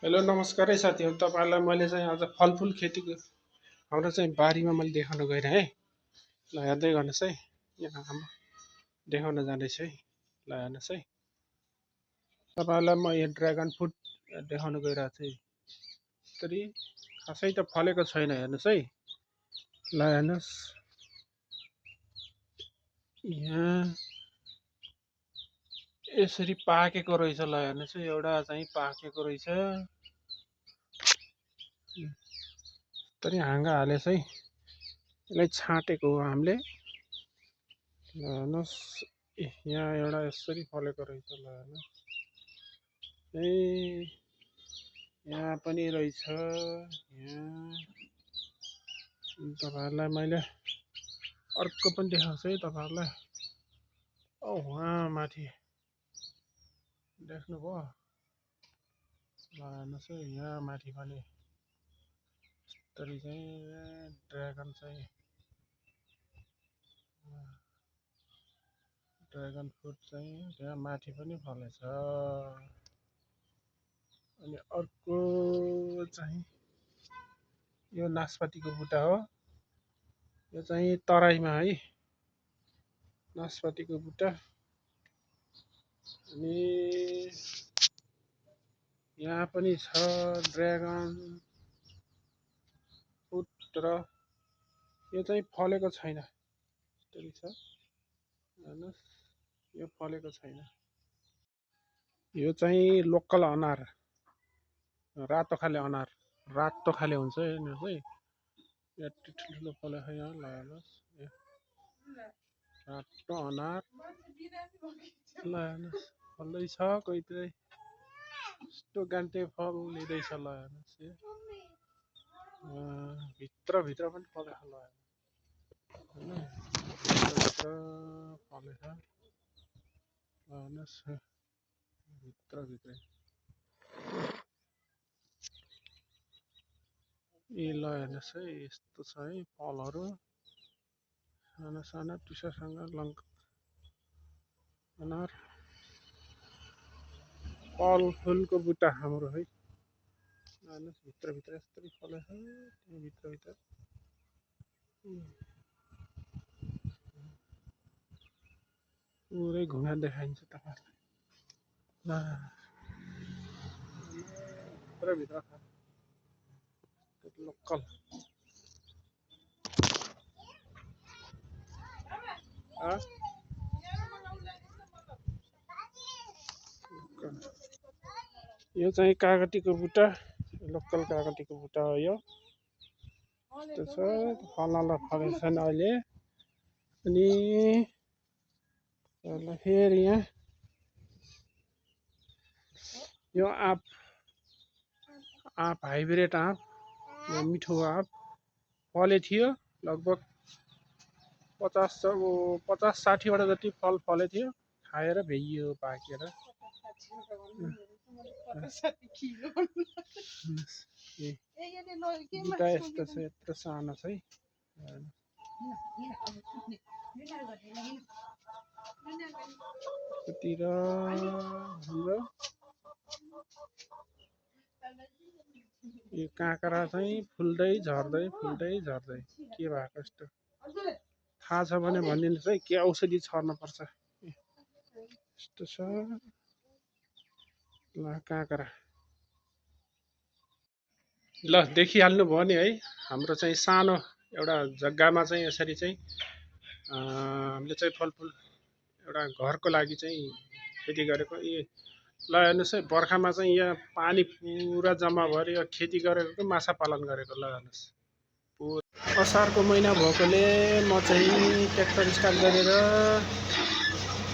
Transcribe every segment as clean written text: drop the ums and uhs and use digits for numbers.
Hello नमस्कार है साथीहरू तपाईँहरूलाई मैले चाहिँ आज फलफुल खेतीको हाम्रो चाहिँ बारीमा मैले देखाउन गइरहेँ है। ल हेर्दै गर्नुहोस् है, यहाँ हाम्रो देखाउन जाँदैछु है। ल हेर्नुहोस् है, तपाईँहरूलाई म यो ड्र्यागन फ्रुट देखाउन गइरहेको छु है। यसरी खासै त फलेको छैन, हेर्नुहोस् है। ल हेर्नुहोस्, यहाँ यसरी पाकेको रहेछ। ल हेर्नुहोस् है, एउटा चाहिँ पाकेको रहेछ। यसरी हाँगा हालेछ है, यसलाई छाँटेको हो हामीले। ल हेर्नुहोस्, यहाँ एउटा यसरी फलेको रहेछ। ल हेर्नुहोस्, ए यहाँ पनि रहेछ। यहाँ तपाईँहरूलाई मैले अर्को पनि देखाउँछु है तपाईँहरूलाई। उहाँ माथि देख्नुभयो? ल हेर्नुहोस् है, यहाँ माथि पनि यसरी चाहिँ ड्र्यागन फ्रुट चाहिँ त्यहाँ माथि पनि फलेछ। अनि अर्को चाहिँ यो नासपातीको बुट्टा हो। यो चाहिँ तराईमा है, नासपातीको बुट्टा। अनि यहाँ पनि छ ड्र्यागन फ्रुट, र यो चाहिँ फलेको छैन। यसरी छ, हेर्नुहोस्, यो फलेको छैन। यो चाहिँ लोकल अनार, रातो खाले अनार, रातो खाले हुन्छ हेर्नुहोस् है। यहाँ ठुल्ठुलो फलेको यहाँ। ल हेर्नुहोस्, रातो अनार। ल हेर्नुहोस्, फल्दैछ, कोही चाहिँ यस्तो गान्टे फल लिँदैछ। ल हेर्नुहोस्, भित्र पनि फलेछ। ल भित्र फलेछ। ल हेर्नुहोस्, भित्रै ल हेर्नुहोस् है, यस्तो छ है फलहरू, साना साना टुसासँग लङ्क अनार। फलफुलको बुट्टा हाम्रो है। हेर्नुहोस्, भित्र यस्तरी फलेछ, त्यो भित्र पुरै घुमेर देखाइन्छ तपाईँहरूलाई। भित्र लोकल यो चाहिँ कागतीको बुट्टा, लोकल कागतीको बुट्टा हो यो। त्यस्तो छ, फल्न फलेको छैन अहिले। अनि फेरि यहाँ यो आँप हाइब्रिड आँप, यो मिठो आँप फले थियो। लगभग 50-60वटा जति फल फले थियो, खाएर भ्याइयो पाकेर। बुट्टा यस्तो छ, यत्रो सानो छ है। यतातिर हाम्रो यो काँक्रा चाहिँ फुल्दै झर्दै के भएको यस्तो थाहा छ भने भनिदिनुहोस् है, के औषधि छर्न पर्छ। यस्तो छ। ल काँक्रा, ल देखिहाल्नु भयो नि है। हाम्रो चाहिँ सानो एउटा जग्गामा चाहिँ यसरी चाहिँ हामीले चाहिँ फलफुल एउटा घरको लागि चाहिँ खेती गरेको। ल हेर्नुहोस् है, बर्खामा चाहिँ यहाँ पानी पुरा जम्मा भएर यो खेती गरेको, माछा पालन गरेको। ल हेर्नुहोस्, असारको महिना भएकोले म चाहिँ ट्र्याक्टर स्टार्ट गरेर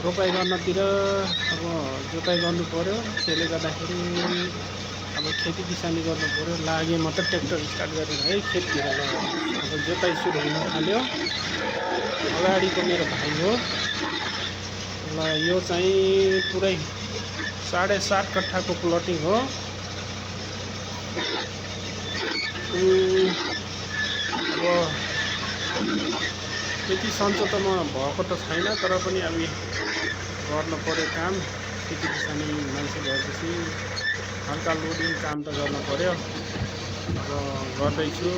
रोपाइ गर्नतिर अब जोताइ गर्नु पऱ्यो। त्यसले गर्दाखेरि अब खेती किसानी गर्नु पऱ्यो, लागे मात्रै ट्र्याक्टर स्टार्ट गरेर है खेततिर। अब जोताइ सुरु हुन थाल्यो। अगाडिको मेरो भाइ हो। ल यो चाहिँ पुरै 7.5 कट्ठाको प्लटिङ हो। अब त्यति सन्चो त म भएको त छैन, तर पनि अब गर्नु पर्यो काम। खेती किसानी मान्छे भएपछि हल्का लोडिङ काम त गर्न पर्यो। अब गर्दैछु।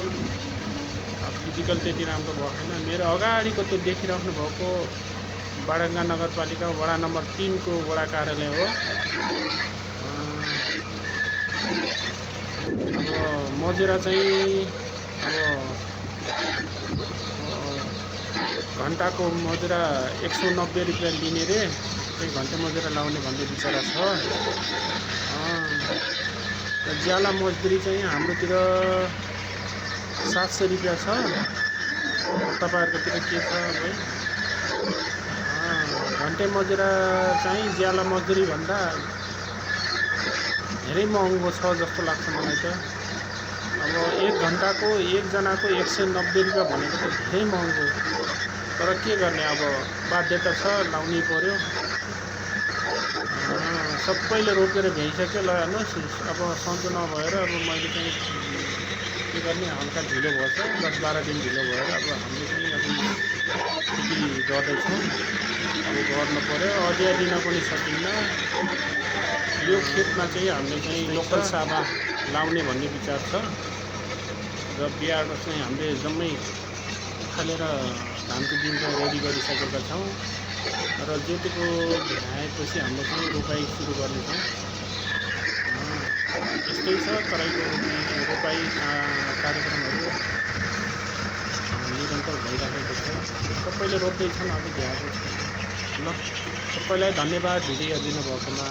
फिजिकल त्यति राम्रो भएन। मेरो अगाडिको त्यो देखिराख्नु भएको बाडङ्गा नगरपालिका वडा नम्बर 3 को वडा कार्यालय हो। अब मजुरा चाहिँ अब घन्टाको मजुरा 190 रुपियाँ लिने रे, त्यही घन्टे मजुरा लाउने भन्ने विचार छ। ज्याला मजदुरी चाहिँ हाम्रोतिर 700 रुपियाँ छ। तपाईँहरूकोतिर के छ है? घन्टे मजुरा चाहिँ ज्याला मजदुरी भन्दा धेरै महँगो छ जस्तो लाग्छ मलाई त। अब 1 घन्टाको एकजनाको 190 रुपियाँ भनेको त धेरै महँगो। तर के गर्ने, अब बाध्यता छ, लाउनै पर्यो। सबैले रोपेर भ्याइसक्यो। ल हेर्नुहोस्, अब सन्चो नभएर अब मैले चाहिँ के गर्ने, हल्का ढिलो भएछ। 10-12 दिन ढिलो भएर अब हामीले चाहिँ अब खेती गर्दैछौँ। अब गर्नु पर्यो, अझै दिन पनि सकिन्न। यो खेतमा चाहिँ हामीले चाहिँ लोकल साबा लाउने भन्ने विचार छ। र बिहार चाहिँ हामीले जम्मै उखालेर धानको बिउ चाहिँ रेडी गरिसकेका छौँ। र जोतेको भ्याएपछि हामीले चाहिँ रोपाइ सुरु गर्नेछौँ। यस्तै छ तराईको रोपाइ कार्यक्रमहरू निरन्तर भइरहेको छ। सबैले रोप्दैछन्, अब भ्याएको छ। ल, सबैलाई धन्यवाद भिडियो दिनुभएकोमा।